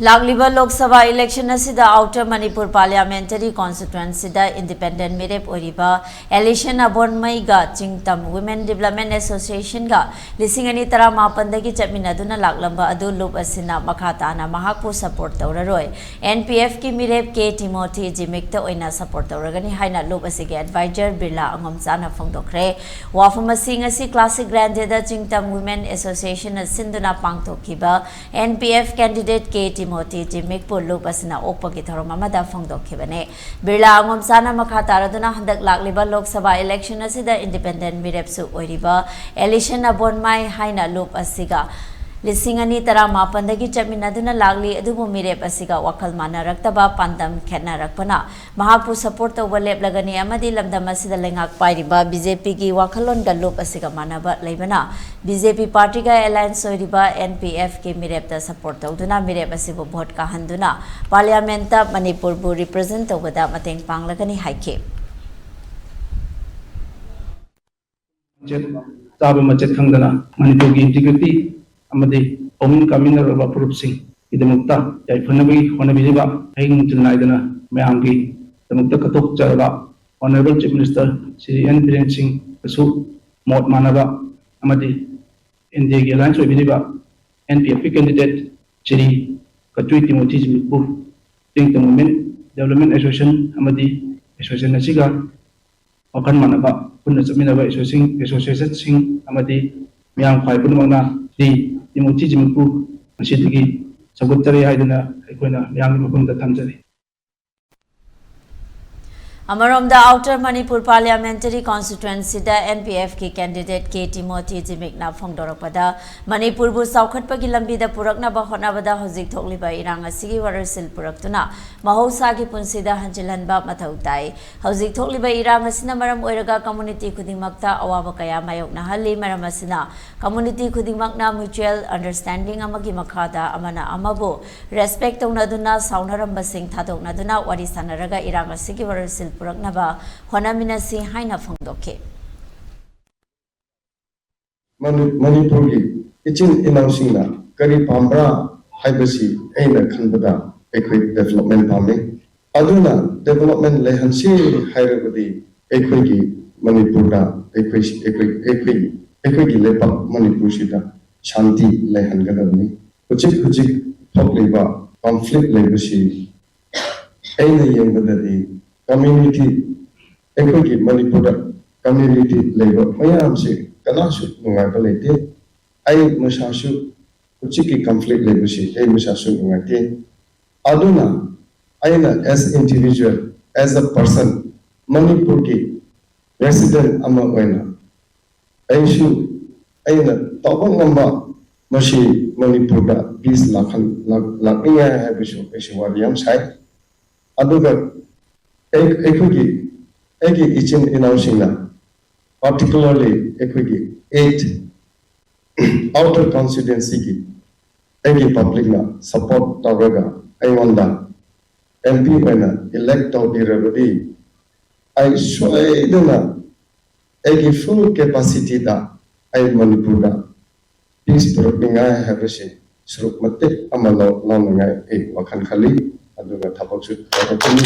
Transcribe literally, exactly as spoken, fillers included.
ꯂꯥꯛꯂꯤꯕ ꯂꯣꯛ ꯁꯚꯥ ꯏꯂꯦꯛꯁꯟ ꯑꯁꯤꯗ outer Manipur parliamentary ꯀꯣꯟꯁꯇꯤꯇ꯭ꯋꯦꯟꯁꯤꯗ independent ꯃꯤꯔꯦꯞ ꯑꯣꯏꯔꯤꯕ ꯑꯦꯂꯤꯁꯟ ꯑꯕꯣꯟꯃꯩꯒ ꯆꯤꯡꯇꯝ ꯋꯤꯃꯦꯟ ꯗꯤꯕꯂꯞꯃꯦꯟ ꯑꯦꯁꯣꯁꯤꯌꯦꯁꯟꯒ ꯂꯤꯁꯤꯡ ꯑꯅꯤ ꯇꯔꯥꯃꯥꯄꯟꯗꯒꯤ ꯆꯠꯃꯤꯟꯅꯗꯨꯅ ꯂꯥꯛꯂꯝꯕ ꯑꯗꯨ ꯂꯨꯞ ꯑꯁꯤꯅ ꯃꯈꯥ ꯇꯥꯅ ꯃꯍꯥꯛꯄꯨ ꯁꯄꯣꯔꯠ ꯇꯧꯔꯔꯣꯏ, ꯑꯦꯟ ꯄꯤ ꯑꯦꯐꯀꯤ ꯃꯤꯔꯦꯞ ꯀꯦ ꯇꯤꯃꯣꯊꯤ ꯖꯤꯃꯤꯛꯇ ꯑꯣꯏꯅ ꯁꯄꯣꯔꯠ ꯇꯧꯔꯒꯅꯤ ꯍꯥꯏꯅ ꯂꯨꯞ ꯑꯁꯤꯒꯤ ꯑꯦꯗꯚꯥꯏꯖꯔ ꯕꯤꯔꯂꯥ ꯑꯉꯣꯝꯆꯥꯅ ꯐꯣꯡꯗꯣꯛꯈ꯭ꯔꯦ꯫ ꯋꯥꯐꯝ ꯑꯁꯤ ꯉꯁꯤ ꯀ꯭ꯂꯥꯁꯤꯛ ꯒ꯭ꯔꯥꯟꯗꯦꯗ ꯆꯤꯡꯇꯝ ꯋꯤꯃꯦꯟ ꯑꯦꯁꯣꯁꯤꯌꯦꯁꯟꯅ ꯁꯤꯟꯗꯨꯅ ꯄꯥꯡꯊꯣꯛꯈꯤꯕ N P F candidate K ꯇꯤꯃꯣꯊꯤ ꯖꯤꯃꯤꯛꯄꯨ ꯂꯨꯞ ꯑꯁꯤꯅ ꯑꯣꯛꯄꯒꯤ ꯊꯧꯔꯝ ꯑꯃꯗ ꯐꯣꯡꯗꯣꯛꯈꯤꯕꯅꯤ꯫ ꯕꯤꯔꯂꯥ ꯑꯉꯣꯝꯆꯥꯅ ꯃꯈꯥ ꯇꯥꯔꯗꯨꯅ ꯍꯟꯗꯛ ꯂꯥꯛꯂꯤꯕ ꯂꯣꯛ ꯁꯚꯥ ꯏꯂꯦꯛꯁꯟ ꯑꯁꯤꯗ ꯏꯟꯗꯤꯄꯦꯟꯗꯦꯟꯠ ꯃꯤꯔꯦꯞꯁꯨ ꯑꯣꯏꯔꯤꯕ ꯑꯦꯂꯤꯁꯟ ꯑꯕꯣꯟꯃꯥꯏ ꯍꯥꯏꯅ ꯂꯨꯞ ꯑꯁꯤꯒ ꯂꯤꯁꯤꯡ ꯑꯅꯤ ꯇꯔꯥꯃꯥꯄꯟꯗꯒꯤ ꯆꯠꯃꯤꯟꯅꯗꯨꯅ ꯂꯥꯛꯂꯤ, ꯑꯗꯨꯕꯨ ꯃꯤꯔꯦꯞ ꯑꯁꯤꯒ ꯋꯥꯈꯜ ꯃꯥꯟꯅꯔꯛꯇꯕ ꯄꯥꯟꯗꯝ ꯈꯦꯠꯅꯔꯛꯄꯅ ꯃꯍꯥꯛꯄꯨ ꯁꯄꯣꯔꯠ ꯇꯧꯕ ꯂꯦꯞꯂꯒꯅꯤ ꯑꯃꯗꯤ ꯂꯝꯗꯝ ꯑꯁꯤꯗ ꯂꯩꯉꯥꯛ ꯄꯥꯏꯔꯤꯕ ꯕꯤ ꯖꯦ ꯄꯤꯒꯤ ꯋꯥꯈꯜꯂꯣꯟꯒ ꯂꯨꯞ ꯑꯁꯤꯒ ꯃꯥꯟꯅꯕ ꯂꯩꯕꯅ ꯕꯤ ꯖꯦ ꯄꯤ ꯄꯥꯔꯇꯤꯒ ꯑꯦꯂꯥꯏꯟꯁ ꯑꯣꯏꯔꯤꯕ ꯑꯦꯟ ꯄꯤ ꯑꯦꯐꯀꯤ ꯃꯤꯔꯦꯞꯇ ꯁꯄꯣꯔꯠ ꯇꯧꯗꯨꯅ ꯃꯤꯔꯦꯞ ꯑꯁꯤꯕꯨ ꯚꯣꯠ ꯀꯥꯍꯟꯗꯨꯅ ꯄꯥꯔꯂꯤꯌꯥꯃꯦꯟꯠꯇ ꯃꯅꯤꯄꯨꯔꯕꯨ ꯔꯤꯄ꯭ꯔꯖꯦꯟꯠ ꯇꯧꯕꯗ ꯃꯇꯦꯡ ꯄꯥꯡꯂꯒꯅꯤ ꯍꯥꯏꯈꯤ꯫ ꯃꯆꯦꯠ ꯆꯥꯕ ꯃꯆꯦꯠ ꯈꯪꯗꯅ ꯃꯅꯤꯄꯨꯔꯒꯤ ꯏꯟꯇꯤꯒ꯭ꯔꯤꯇꯤ ꯑꯃꯗꯤ ꯍꯧꯃꯤꯟ ꯀꯥꯃꯤꯟꯅꯔꯕ ꯐꯨꯔꯨꯞꯁꯤꯡꯒꯤꯗꯃꯛꯇ ꯌꯥꯏꯐꯅꯕꯒꯤ ꯍꯣꯠꯅꯕꯤꯔꯤꯕ ꯑꯍꯤꯡ ꯅꯨꯡꯊꯤꯜ ꯅꯥꯏꯗꯅ ꯃꯌꯥꯝꯒꯤꯗꯃꯛꯇ ꯀꯠꯊꯣꯛꯆꯔꯕ Honourable Chief Minister Shri N Biren ꯁꯤꯡꯒꯁꯨ ꯃꯣꯠ ꯃꯥꯟꯅꯕ ꯑꯃꯗꯤ ꯑꯦꯟ ꯗꯤ ꯑꯦꯒꯤ ꯑꯦꯂꯥꯏꯟꯁ ꯑꯣꯏꯕꯤꯔꯤꯕ ꯑꯦꯟ ꯄꯤ ꯑꯦꯐꯀꯤ ꯀꯦꯟꯗꯤꯗꯦꯠ ꯁ꯭ꯔꯤ ꯀꯆꯨꯏ ꯇꯤꯃꯣꯊꯤ ꯖꯤꯃꯤꯛꯄꯨ ꯆꯤꯡꯇꯝ ꯋꯨꯃꯦꯟ ꯗꯤꯕꯂꯞꯃꯦꯟ ꯑꯦꯁꯣꯁꯤꯌꯦꯁꯟ ꯑꯃꯗꯤ ꯑꯦꯁꯣꯁꯤꯌꯦꯁꯟ ꯑꯁꯤꯒ ꯋꯥꯈꯜ ꯃꯥꯟꯅꯕ ꯄꯨꯟꯅ ꯆꯠꯃꯤꯟꯅꯕ ꯑꯦꯁꯣꯁꯤꯌꯦꯁꯟ, ꯑꯦꯁꯣꯁꯤꯌꯦꯁꯟꯁꯤꯡ ꯑꯃꯗꯤ ꯃꯤꯌꯥꯝ ꯈ꯭ꯋꯥꯏ ꯄꯨꯝꯅꯃꯛꯅ ꯁ꯭ꯔꯤ ꯇꯤꯃꯣꯊꯤ ꯖꯤꯃꯤꯛꯄꯨ ꯉꯁꯤꯗꯒꯤ ꯁꯧꯒꯠꯆꯔꯤ ꯍꯥꯏꯗꯨꯅ ꯑꯩꯈꯣꯏꯅ ꯃꯤꯌꯥꯝꯒꯤ ꯃꯐꯝꯗ ꯊꯝꯖꯔꯤ꯫ ꯑꯃꯔꯣꯝꯗ ꯑꯥꯎꯇꯔ ꯃꯅꯤꯄꯨꯔ ꯄꯥꯔꯂꯤꯌꯥꯃꯦꯟꯇꯔꯤ ꯀꯣꯟꯁꯇꯤꯇ꯭ꯋꯦꯟꯁꯤꯗ ꯑꯦꯟ ꯄꯤ ꯑꯦꯐꯀꯤ ꯀꯦꯟꯗꯤꯗꯦꯠ ꯀꯦ ꯇꯤꯃꯣꯊꯤ ꯖꯤꯃꯤꯛꯅ ꯐꯣꯡꯗꯣꯔꯛꯄꯗ ꯃꯅꯤꯄꯨꯔꯕꯨ ꯆꯥꯎꯈꯠꯄꯒꯤ ꯂꯝꯕꯤꯗ ꯄꯨꯔꯛꯅꯕ ꯍꯣꯠꯅꯕꯗ ꯍꯧꯖꯤꯛ ꯊꯣꯛꯂꯤꯕ ꯏꯔꯥꯡ ꯑꯁꯤꯒꯤ ꯋꯥꯔꯣꯏꯁꯤꯟ ꯄꯨꯔꯛꯇꯨꯅ ꯃꯍꯧꯁꯥꯒꯤ ꯄꯨꯟꯁꯤꯗ ꯍꯟꯖꯤꯜꯍꯟꯕ ꯃꯊꯧ ꯇꯥꯏ꯫ ꯍꯧꯖꯤꯛ ꯊꯣꯛꯂꯤꯕ ꯏꯔꯥꯡ ꯑꯁꯤꯅ ꯃꯔꯝ ꯑꯣꯏꯔꯒ ꯀꯝꯃꯨꯅꯤꯇꯤ ꯈꯨꯗꯤꯡꯃꯛꯇ ꯑꯋꯥꯕ ꯀꯌꯥ ꯃꯥꯌꯣꯛꯅꯍꯜꯂꯤ꯫ ꯃꯔꯝ ꯑꯁꯤꯅ ꯀꯝꯃꯨꯅꯤꯇꯤ ꯈꯨꯗꯤꯡꯃꯛꯅ ꯃ꯭ꯌꯨꯆꯨꯑꯦꯜ ꯑꯟꯗꯔꯁ꯭ꯇꯦꯟꯗꯤꯡ ꯑꯃꯒꯤ ꯃꯈꯥꯗ ꯑꯃꯅ ꯑꯃꯕꯨ ꯔꯦꯁꯄꯦꯛ ꯇꯧꯅꯗꯨꯅ ꯁꯥꯎꯅꯔꯝꯕꯁꯤꯡ ꯊꯥꯗꯣꯛꯅꯗꯨꯅ ꯋꯥꯔꯤ ꯁꯥꯅꯔꯒ ꯏꯔꯥꯡ ꯑꯁꯤꯒꯤ ꯋꯥꯔꯣꯏꯁꯤꯟ ꯄꯨꯔꯛꯅꯕ ꯍꯣꯠꯅꯃꯤꯟꯅꯁꯤ ꯍꯥꯏꯅ ꯐꯣꯡꯗꯣꯛꯈꯤ꯫ ꯃꯅꯤ-, ꯃꯅꯤꯄꯨꯔꯒꯤ ꯏꯆꯤꯟ ꯏꯅꯥꯎꯁꯤꯡꯅ ꯀꯔꯤ ꯄꯥꯝꯕ꯭ꯔꯥ ꯍꯥꯏꯕꯁꯤ ꯑꯩꯅ ꯈꯟꯕꯗ ꯑꯩꯈꯣꯏ development ꯄꯥꯝꯃꯤ꯫ ꯑꯗꯨꯅ development ꯂꯩꯍꯟꯁꯤ ꯍꯥꯏꯔꯕꯗꯤ ꯑꯩꯈꯣꯏꯒꯤ ꯃꯅꯤꯄꯨꯔꯗ ꯑꯩꯈꯣꯏ ꯑꯩꯈꯣꯏ ꯑꯩꯈꯣꯏ ꯑꯩꯈꯣꯏꯒꯤ ꯂꯩꯄꯥꯛ ꯃꯅꯤꯄꯨꯔꯁꯤꯗ ꯁꯥꯟꯇꯤ ꯂꯩꯍꯟꯒꯗꯕꯅꯤ꯫ ꯍꯧꯖꯤꯛ ꯍꯧꯖꯤꯛ ꯊꯣꯛꯂꯤꯕ conflict ꯂꯩꯕꯁꯤ ꯑꯩꯅ ꯌꯦꯡꯕꯗꯗꯤ community, ꯑꯩꯈꯣꯏꯒꯤ ꯃꯅꯤꯄꯨꯔꯗ community ꯂꯩꯕ ꯃꯌꯥꯝꯁꯤ ꯀꯅꯥꯁꯨ ꯅꯨꯡꯉꯥꯏꯕ ꯂꯩꯇꯦ꯫ ꯑꯩ ꯃꯁꯥꯁꯨ ꯍꯧꯖꯤꯛꯀꯤ conflict ꯂꯩꯕꯁꯤ ꯑꯩ ꯃꯁꯥꯁꯨ ꯅꯨꯡꯉꯥꯏꯇꯦ꯫ ꯑꯗꯨꯅ ꯑꯩꯅ as individual, as a person, ꯃꯅꯤꯄꯨꯔꯒꯤ resident ꯑꯃ ꯑꯣꯏꯅ ꯑꯩꯁꯨ ꯑꯩꯅ ꯇꯧꯕ ꯉꯝꯕ ꯃꯁꯤ ꯃꯅꯤꯄꯨꯔꯗ peace ꯂꯥꯛꯍꯟ-, ꯂꯥꯛ-, ꯂꯥꯛꯅꯤꯡꯉꯥꯏ ꯍꯥꯏꯕꯁꯨ ꯑꯩꯁꯨ ꯋꯥꯔꯤ ꯌꯥꯝ ꯁꯥꯏ꯫ ꯑꯗꯨꯒ ꯑꯩ-, ꯑꯩꯈꯣꯏꯒꯤ, ꯑꯩꯒꯤ ꯏꯆꯤꯟ ꯏꯅꯥꯎꯁꯤꯡꯅ, particularly ꯑꯩꯈꯣꯏꯒꯤ eight outer constituencyꯒꯤ ꯑꯩꯒꯤ publicꯅ support ꯇꯧꯔꯒ ꯑꯩꯉꯣꯟꯗ M P ꯑꯣꯏꯅ elect ꯇꯧꯕꯤꯔꯕꯗꯤ ꯑꯩ ꯁꯣꯏꯗꯅ ꯑꯩꯒꯤ full capacityꯗ ꯑꯩ ꯃꯅꯤꯄꯨꯔꯗ peace ꯄꯨꯔꯛꯅꯤꯡꯉꯥꯏ ꯍꯥꯏꯕꯁꯤ ꯁꯔꯨꯛ ꯃꯇꯤꯛ ꯑꯃ ꯂꯧ-, ꯂꯧꯅꯤꯡꯉꯥꯏ ꯑꯩ ꯋꯥꯈꯜ ꯈꯜꯂꯤ, ꯑꯗꯨꯒ ꯊꯕꯛꯁꯨ ꯇꯧꯔꯛꯀꯅꯤ꯫